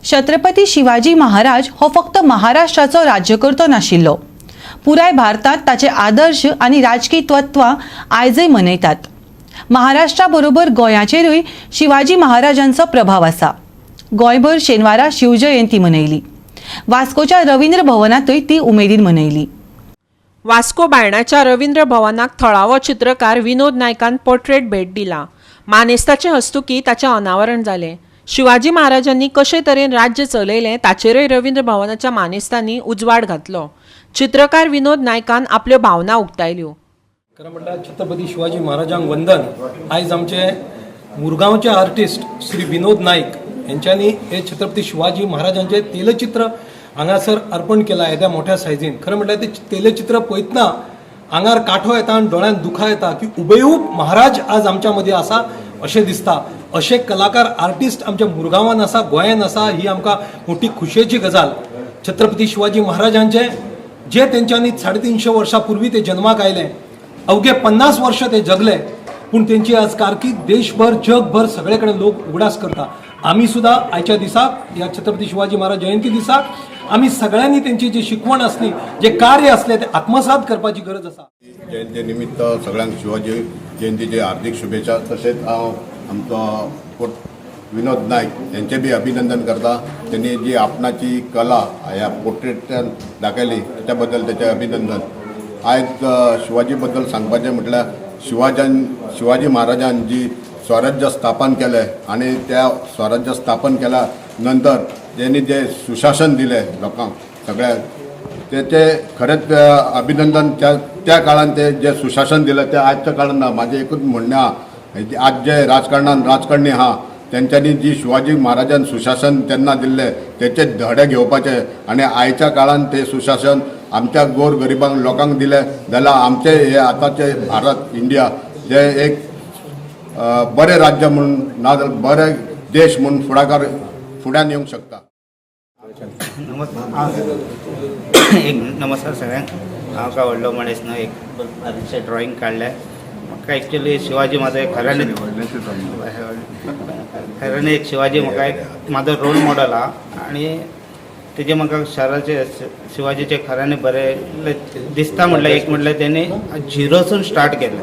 छत्रपती शिवाजी महाराज हो फक्त महाराष्ट्राचो राज्यकर्तो नाशिल्लो, पुराय भारतांत ताचे आदर्श आनी राजकी तत्वां आयजय मनयतात. महाराष्ट्रा बरोबर गोंयाचेरूय शिवाजी महाराजांचो प्रभाव आसा. गोंयभर शेनवारा शिवजयंती मनयली. वास्कोच्या रवींद्र भवनांतूय ती उमेदीन मनयली. वास्को बायणाच्या रवींद्र भवनाक थळावो चित्रकार विनोद नायकान पोर्ट्रेट भेट दिला. मानेस्ताचे हस्तुकी ताचें अनावरण जालें. शिवाजी महाराजांनी कशे तरेन राज्य चलयलें ताचेरय रवींद्र भवनाच्या मानेस्तांनी उजवाड घातलो. चित्रकार विनोद नायकान आपल्यो भावना उक्तायल्यो. खरें म्हणल्यार छत्रपती शिवाजी महाराजांक वंदन. आयज आमचे मुरगांवचे आर्टिस्ट श्री विनोद नाईक यांच्यांनी हे छत्रपती शिवाजी महाराजांचे तेलचित्र हांगासर अर्पण केलां येद्या मोठ्या सायझीन. खरें म्हणल्यार ते तेलचित्र पळयतना आंगार कांटो येता आनी दोळ्यांत दुखां येता की हुबेहूब महाराज आज आमच्या मदीं आसा अशें दिसता. अशे कलाकार, आर्टिस्ट आमच्या मुरगांवान आसा, गोंयान आसा, ही आमकां मोठी खुशयेची गजाल. छत्रपती शिवाजी महाराजांचे जे तेंच्यांनी 350 वर्सां पूर्वी ते जन्माक आयले, अवघे 50 वर्ष ते जगले, पूण तेंची आज कारकीर्द देशभर, जगभर सगळे कडेन लोक उगडास करता. आमी सुद्दां आयच्या दिसाक, ह्या छत्रपती शिवाजी महाराज जयंती दिसाक, आमी सगळ्यांनी तेंची जी शिकवण आसली, जे कार्य आसलें, ते आत्मसात करपाची गरज आसा. जयंती निमित्त सगळ्यांक शिवाजी जयंतीचे हार्दिक शुभेच्छा. तशेंच हांव आमचो विनोद नायक यांचे बी अभिनंदन करता. त्यांनी जी आपणाची कला ह्या पोर्ट्रेटान दाखयली, त्याच्या बद्दल त्याचे अभिनंदन. आयज शिवाजी बद्दल सांगपाचें म्हटल्यार शिवाजी महाराजान जी स्वराज्य स्थापन केलें आनी त्या स्वराज्य स्थापन केल्या नंतर त्यांनी जे सुशासन दिलें लोकांक सगळ्यांक, तेचे खरेंच अभिनंदन. त्या त्या काळान ते जे सुशासन दिलें ते आजच्या काळान ना. म्हाजें एकूच म्हणणें आहा, आज जे राजकारणान राजकारणी आहा, तेंच्यांनी जी शिवाजी महाराजान सुशासन तेन्ना दिल्लें तेचे धडे घेवपाचे आनी आयच्या काळान ते सुशासन आमच्या गोर गरिबांक लोकांक दिलें जाल्यार आमचे हे आतांचे भारत, इंडिया जे एक बरें राज्य म्हूण, नाजाल्यार बरे देश म्हूण फुडाकार फुड्यान येवंक शकता. नमस्कार, एक नमस्कार सगळ्यांक. हांव काय व्हडलो मनीस न्हय, एक बारीकशें ड्रॉइंग काडलें. म्हाका एक्चुली शिवाजी म्हाजो एक खऱ्यांनी खऱ्यांनी एक शिवाजी म्हाका एक म्हाजो रोल मॉडल आहा आनी तेजे म्हाका शहराचे शिवाजीचे खऱ्यांनी बरें दिसता. म्हटल्यार एक म्हटल्यार तेणी झिरोसून स्टार्ट केलें.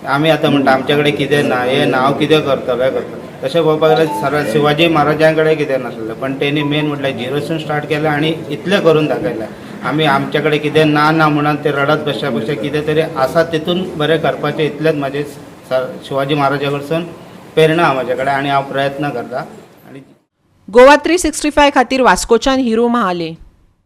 आमी आतां म्हणटा आमचे कडेन कितें ना, हें ना, हांव कितें करतलो, हें करतलो. तशें पळोवपाक गेल्यार सर शिवाजी महाराजां कडेन कितें नासलें, पण तेणी मेन म्हटल्यार झिरोसून स्टार्ट केलें आनी इतलें करून दाखयलें. आमी आमचे कडेन कितें ना ना म्हणून ते रडत बसच्या पेक्षा कितें तरी आसा तितून बरें करपाचें, इतलेंच म्हाजें सर शिवाजी महाराजा कडसून प्रेरणा आहा म्हाजे कडेन आनी हांव प्रयत्न करता आनी गोवा 365 खातीर वास्कोच्यान हिरू महाले.